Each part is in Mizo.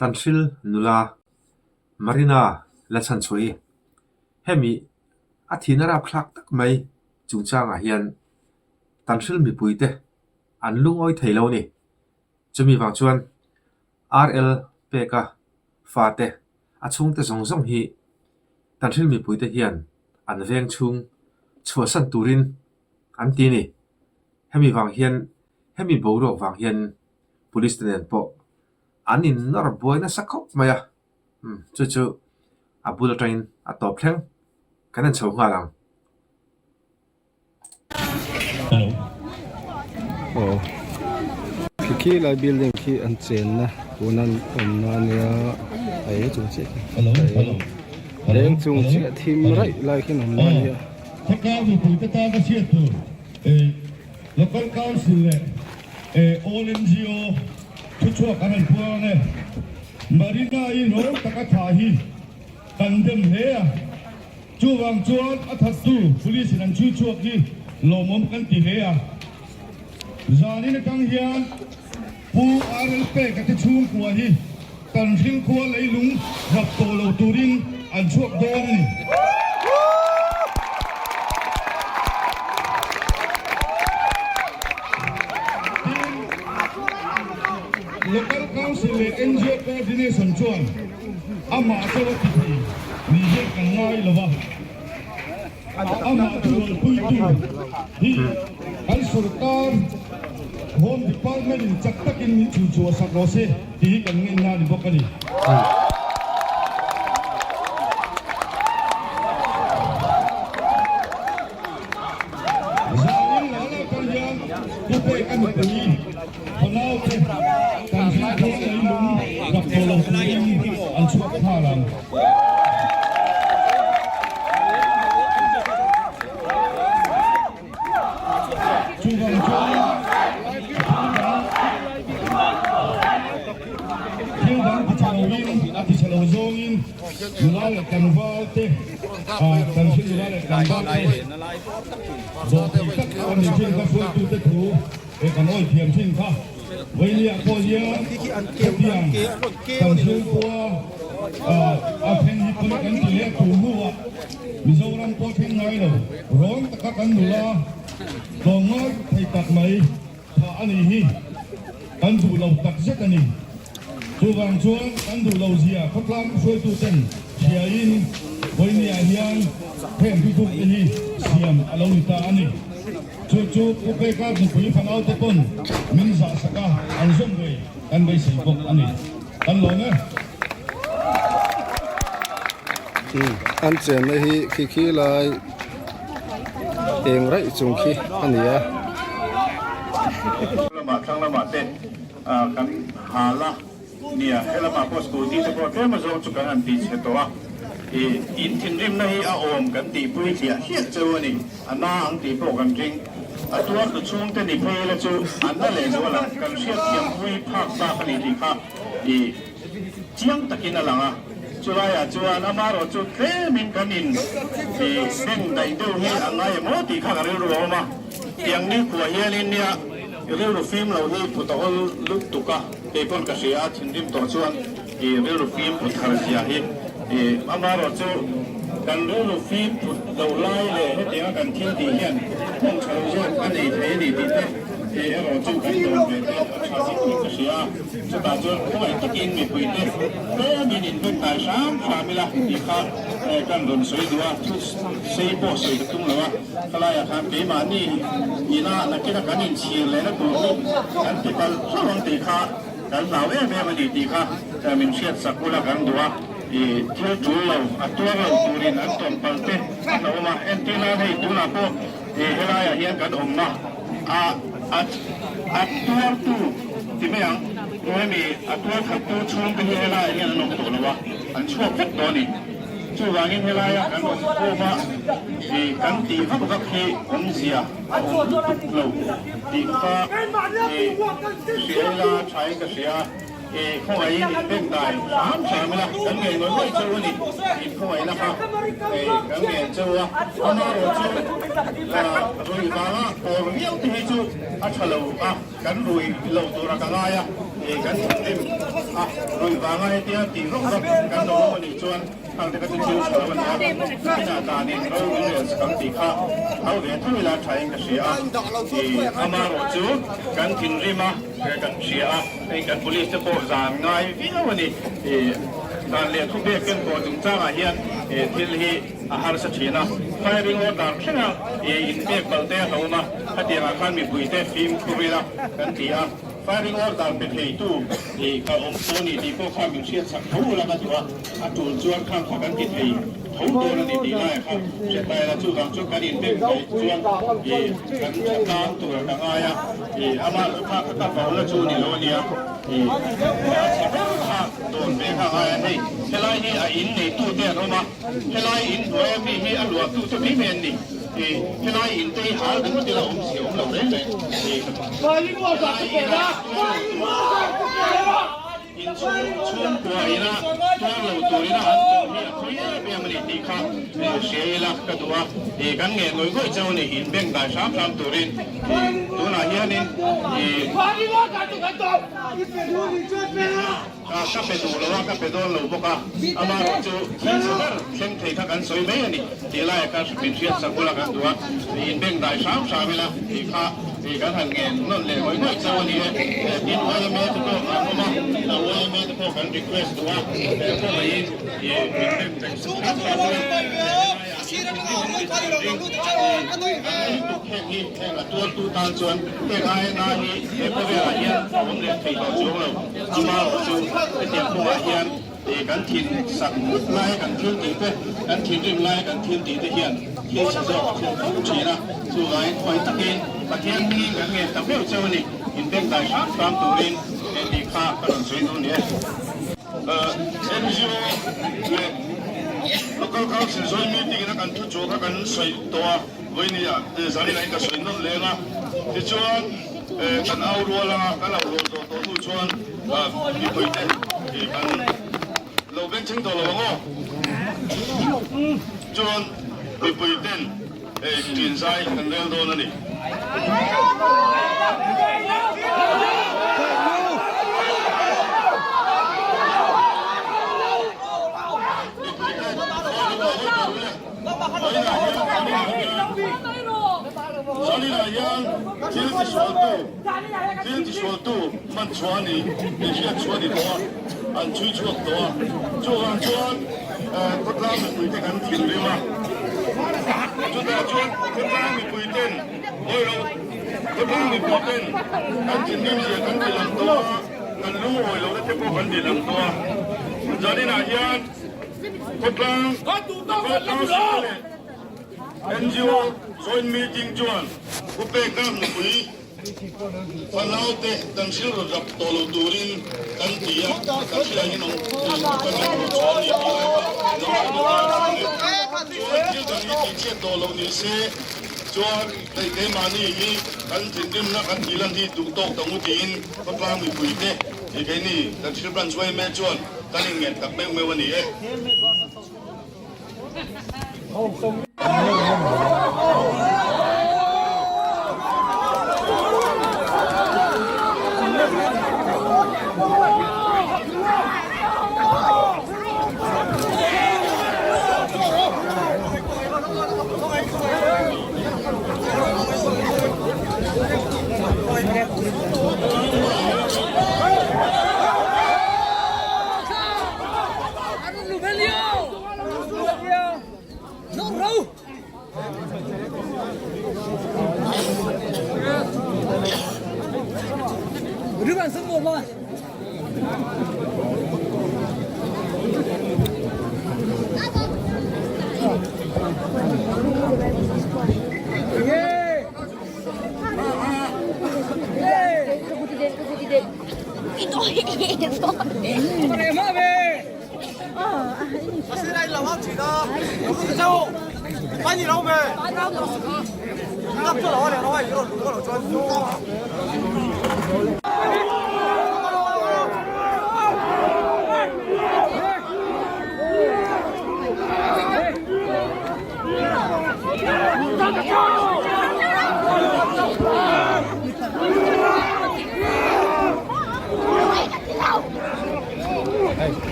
Tanhril nula Marina la chhan chhuah i hemi a thihna rapthlak tak mai chungchangah hian Tanhril mipuite an lungawi thei lo a ni. Chumi vang chuan RL peka fate a chhungte zawng zawng hi Tanhril mipuite hian an veng chhung chhuahsan turin an ti a ni. Hemi vang hian hemi boruak vang hian Police te nen pawh an innawr buai nasa khawp mai a, umm chu chu a bul atangin a tawp thleng kan en chho nghal ang. Aw khi khi lai building khi an chenna tuna an awmna ania a eng chung chiah khi a eng chung chiah thim raih lai khi an awmna ania. Khawtlang mipuite tan a chhiat tur Local Council leh All NGO thuchhuak an han puang ang e. Marina-i rawng taka thah hi kan dem hle a. Chuvang chuan a thattu Police in an chhui chhuak hi lawmawm kan ti hle a. Zanin atang hian Pu RL Peka te chhungkua hi kan hrilkhua leilung rap tawh lo turin an chhuak dawn a ni. Tin, Local Council leh NGO Coordination chuan amah chauh a ti thei ni hian kan ngai lo va, amah thurualpuitu hi kan sorkar Home Department in chak takin min chhunchhuah sak rawh se tih hi kan ngenna a ni bawk a ni. Zanin lala kal hian Pu Peka nupui Fanaute kan hrilh khuan leilung rak tawh lo turin an chhuak nghal ang. Chuvang chuan thil dang ti chhe loin a ti chhe lo zawngin nula leh tlangval te kan hrilh nula leh tlangval te dawhthei tak a ni thin kha hruaitute thu He kan awi thiam thin kha Vainia pawh hian hetiang kan chhungkua a thleng hi pawi kan ti leh tur hnuah Mizoram pawh thleng ngai lo rawng taka kan nula tlawmngai thei tak mai thah a nih hi kan duh lo tak zet a ni. Chuvang chuan kan duh lo zia khawtlang hruaituten hriain Vainia hian heng thutluk te hi siam a lo ni ta a ni. Chu chu Pu Peka nupui fanaute pawn min zah sak a, an zawm ngei kan beisei bawk a ni. Kan lawm e. An chenna hi khi khi lai eng raih chung khi a ni a. Lamah thlang lamah te kan hal a. Nia, helamah pawh scooty te pawh tlem azawng chu kan han tih chhe tawh a, ih in thinrimna hi a awm kan tihpui hliah hliah cheu a ni, a na ang tih pawh kan ring. A tuar tu chhungte ni phei ila chu a na leh zual ang, kan hriatthiampui phak bak a ni tih kha ih chiang takin a lang a, chulaiah chuan amaherawh chu tlemin kan in ih beng daih deuh hi a ngai em aw tih kha ka rilru a awm a, tiang nikhua hianin nia rilru fim lo hi put a awl lutuk a. Kei pawn ka hria a, thinrim tawh chuan i rilru fim put thar zia hi i amaherawh chu kan rilru fim put loh lai leh hetianga kan thil tih hian hmun tha lo zawk a nei thei a ni tih te i erawh chu kan dawn ve te a tha zet in ka hria a, chutah chuan khawngaih takin mipui te tlemin in vek hnai hram hram ila tih kha kan rawn sawi duh a, thu sei pawh sawi ka tum lo a. Khalaiah khan keimahni ina nakina kan inchhir lehna tur hi kan ti palh hlauh ang tih kha kan hlau em em a ni tih kha min hriat sak ula kan duh a, ih thil tul lo a tuar lo turin an tawm palh te an awm a, entir nan hei tunah pawh ih helaiah hian kan awmna a a a tuartu ti mai ang hemi a tuar khattu chhungte hi helaiah hian an awm tawh lo a, an chhuak vek tawh a ni. Chuvangin helaia kan awm khawm a, ih kan tih vak vak hi awmzia a awm lutuk lo tih kha ih hria ila thain ka hria a, ih khawngaihin in beng dai hram hram ila kan ngei ngawih ngawih cheu a ni, in khawngaihna kha ih kan ngen cheu a, amaherawh chu ruih vanga pawr viau te hi chu a tha lo a, kan rui lo tura ka ngai a. Kan thinrim a, ruih vanga hetia tih rawk rawk kan lo awm a nih chuan khang te kha chu thil tha lo a ni a, inah danin ro min rel sak ang tih kha hau ve tho ila thain ka hria a, amaherawh chu kan thinrim a kan hria a, hei kan police te pawh zan ngai viau a ni, dan leh thupek ken pawh chungchangah hian thil hi a harsa thin a, firing order thlenga inpek palh te a hlawm a, khatiangah khan mipuite fimkhur ila kan ti a. Firing order pe theitu ih ka awm tawh a ni tih pawh kha min hriat chak tho ula ka duh a, a tul chuan khang kha kan ti thei tho dawn a ni tih laiah kha hriat ta ila chuvang chu kan inbeng daih chuan ih kan tha tlang tur ka ngai a, ih amah chu kha kha ka vauna chu ni lo a nia, ih a chhe ber kha dawn ve kha a ngai a, hei helai hi a in neitute an awm a, helai in hnuaia mi hi a luahtute mai mai an ni. Helai in te hi hal ringawt ila awm si awm lo reng reng. In chhungkua ina tuar lo tur ina an tawh hi a thawi em em a ni tih kha hria ila ka duh a. Kan nge ngawih ngawih chauh a ni in beng dai hram hram turin tunah hianin. Ka pe duh lo a, ka pe dawn lo bawk a, amaherawh chu thil chhe ber thleng thei kha kan sawi mai a ni tih laiah khan min hriat sak bula kan duh a, inbeng dai hram hram ila tih kha kan han ngen nawn leh ngawih ngawih chauh a ni e. Tin, yma te pawh an awm a, yma te pawh kan request duh a, khawngaihin min beng dai sak hram hram ula. Heng hi heng a tuartu tan chuan heng aia hi he khawvelah hian a awm leh thei tawh chuang lo. Amaherawh chu hetiang kawngah hian kan thin sak laia kan thil tih te, kan thinrim laia kan thil tih te hian thil chhe zawk a thlen fo thin a. Chuvangin khawi takin Pathian hmingin kan ngen ta meuh chauh a ni. Inbengdai hram hram turin he tih kha ka rawn sawi duh ni e. NGO leh Local Council Joint Meeting ina kan thu chu kha kan sawi tawh a, vawinia zanin ah hian ka sawi nawn leng a, tichuan kan au rual anga kan au rual zawh tawh hnu chuan mipui te kan lo bengchheng tawh lo ang aw. Chuan mipui ten ṭin zai kan rel dawn a ni. Zaninah hian thil tisualtu thil tisualtu man chhuah a ni tih hriat chhuah a ni tawh a, an chhui chhuak tawh a. Chuvang chuan khawtlang mipuite kan thinrim a, chutah chuan khawtlang mipuiten awilo khawtlang mipuiten kan thinrim zia kan ti lang tawh a, kan lungawi lohna te pawh kan ti lang tawh a. Zaninah hian khawtlang local council te leh NGO joint meeting chuan Pu Peka nupui Fanaute kan thil rawn rap tawh lo turin kan ti a, kan hriat hian awm kan rawn hmuh chhuah a ni tih lai kha lo hre bawk a ni e. Chuan thil dang hi tihchhiat tawh lo ni se chuan hei keimahni hi kan thinrimna kan tih lan hi duh tawk ta ngu tiin khawtlang mipuite hi keini kan thil branch yma chuan kan inngen tak meuh meuh a ni e.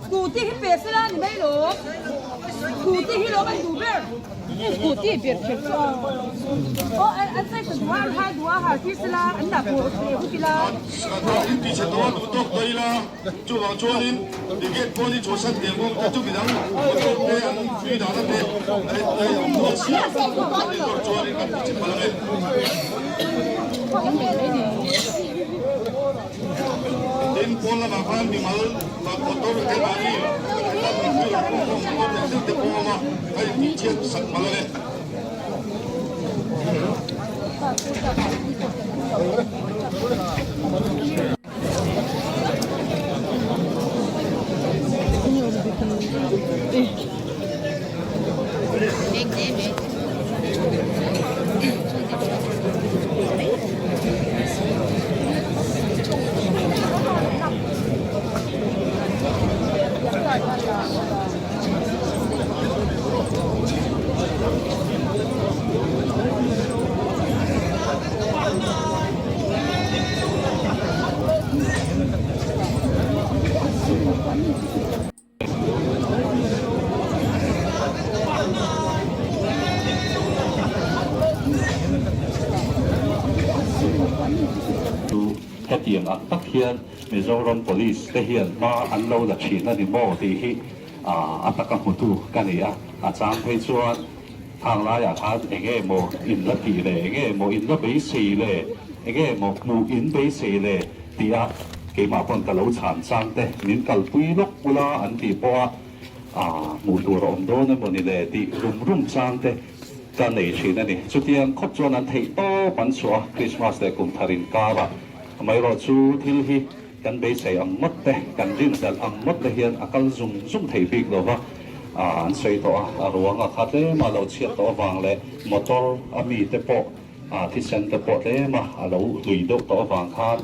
Scooty hi pe sela ni mai lo. Scooty hi lo kan duh ber. Scooty ber kher chu aw an sai ta duha an hai duha har tir sela an dah pawh ve hut ila. In ti chhe tawh a duh tawk ta ila chuvang chuanin i gate pawn i chhuahsan teh ngawng te chu midang motor te an tui dahna te a awm dawn si a tih tur chuanin kan ti chhe phal ang e. Tin, pawn lamah khan mimal motor keimahni helam mipui rawn pawh pawh motor leh thil te pawh a awm a, a intihchhiat sak phal a ni. Chu hetiang ang tak hian Mizoram Police te hian hma an lo la thin a ni maw tih hi a taka hmutu ka ni a, a chang phei chuan khang laiah khan eng emaw in la tih le, eng emaw in la beisei le, eng emaw hmuh in beisei le tih a keimah pawn ka lo chhan chang te min kalpui lawk ula an tih pawh a hmuh tur a awm dawn emaw ni le tih rum rum chang te ka nei thin a ni. Chutiang khawp chuan an theih tawp an chhuah a, Krismas leh kum thar inkarah amaherawh chu thil hi kan beisei ang ngawt te, kan rinhlelh ang ngawt te hian a kal zung zung thei bik lo va, an sawi tawh a, a ruang a kha tlema lo chhiat tawh avang leh motor a mite pawh thisen te pawh tlema a lo hlui deuh tawh avang khan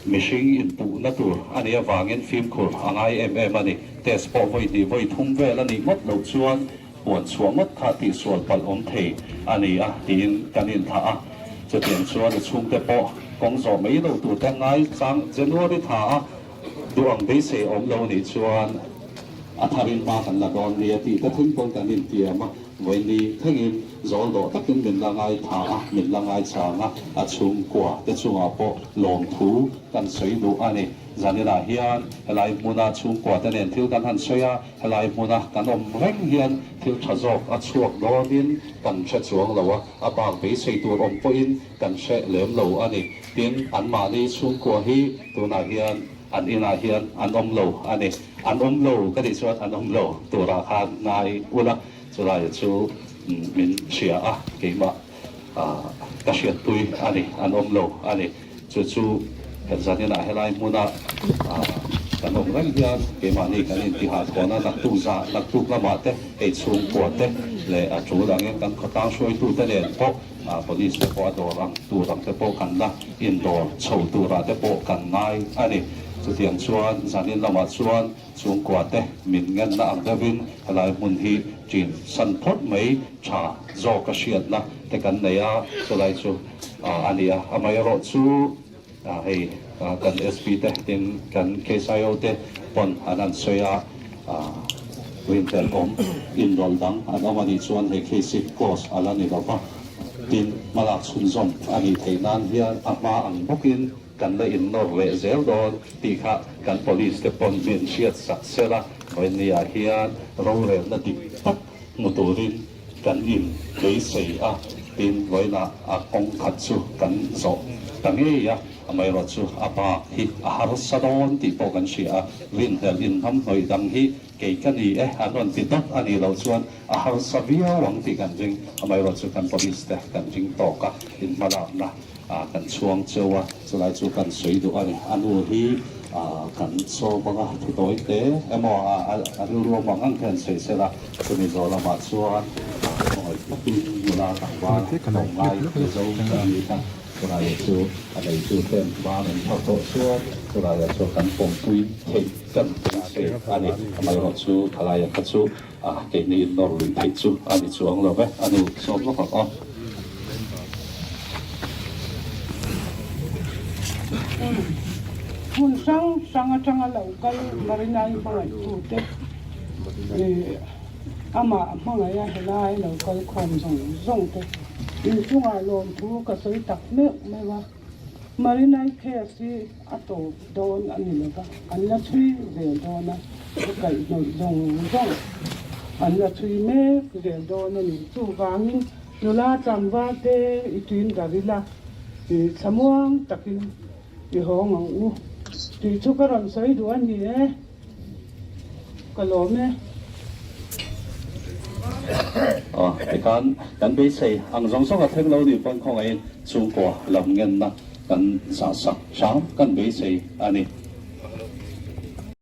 mihring inpuhna tur a nih avangin fimkhur a ngai em em a ni. Test pawh vawi hnih vawi thum vel a nih ngawt loh chuan Puan chhuah ngawt kha tihsual palh awm thei a ni a tiin kan inthah a, chutiang chuan a chhungte pawh kawng zawh mai lo turte ngai chang January tha a duh ang beisei awm lo nih chuan a tharin hma kan la dawn nia tih te thleng pawn kan intiam a, vawiin thlengin zawl dawh takin min la ngai tha a, min la ngai chang a, a chhungkua te chungah pawh lawmthu kan sawi duh a ni. Zaninah hian helai hmuna chhungkua te nen thil kan han sawi a, Helai hmuna kan awm reng hian thil tha zawk a chhuak dawnin kan hre chuang lo a, a bak beisei tur awm pawhin kan hre lem lo a ni. Tin, anmahni chhungkua hi tunah hian an inah hian an awm lo a ni. An awm lo ka tih chuan an awm lo turah khan ngai ula, chulai chu min hria a, keimah ka hriatpui a ni, an awm lo a ni. Chu chu zaninah helai hmuna kan awm reng hian keimahni kan intihah thawn a, naktuk zah, naktuk lamah te, hei chhungkua te leh a tul angin kan khawtlang hruaitute nen pawh police te pawh a dawr ang tur ang te pawh kan la indawr chho turah te pawh kan ngai a ni. Chutiang chuan zanin lamah chuan chhungkua te min ngenna ang deuhin helai hmun hi ṭin san phawt mai tha zawk a hriatna te kan nei a, chulai chu a ni a, amaherawh chu hei kan SP te tin kan KSIO te pawn an han sawi a, rinhlelh awm inrawlh dang an awm a nih chuan he case hi close a la ni lo va, tin hmalak chhunzawm a nih theih nan hian a hma ang bawkin. kan la innawr leh zel dawn tih kha kan police te pawn min hriat sak sel a, vawinia hian rorelna dik tak hmu turin kan in beisei a, tin vawiinah a kawng khat chu kan zawh ta ngei a, amaherawhchu a bak hi a harsa dawn tih pawh kan hria a, rinhlelh inhnamhnawih dang hi Kei ka ni e, an rawn ti dawt a nih loh chuan a harsa viau ang tih kan ring. Amaherawhchu kan police te kan ring tawk a, inhmalakna kan chhuang cheu a, chulai chu kan sawi duh a ni. A nu hi kan sawm ang a, thi tawi te emaw a rilru awm ang ang hian sawi sel a, chumi zawh lamah chuan khawngaih takin nula tlangval tlawmngai Mizo ka ni kha chulaiah chu a neitu ten ban an phar tawh chuan chulaiah chuan kan pawmpui theih. Kan beisei a ni. Amaherawhchu thalaia kha chu keini innawr lui theih chu a ni chuang lo ve, a nu sawm lawk ang aw. Hmun hrang hrang atanga lo kal Marinai hmangaihtute ih amah hmangaiha helai lo kal khawm zawng zawng te inchungah lawmthu ka sawi tak meuh meuh a. Marinai case hi a tawp dawn a ni lova, an la chhui zel dawn a, a kaihhnawih zawng zawng an la chhui mek zel dawn a ni. Chuvangin nula tlangval te i tuin dar ila, i thlamuang takin i hawng ang u tih chu ka rawn sawi duh a ni e. Ka lawm e. Aw, tikhan kan beisei ang zawng zawng a thleng lo nih pawn khawngaihin chhungkua lam ngenna kan zahsak hram kan beisei a ni.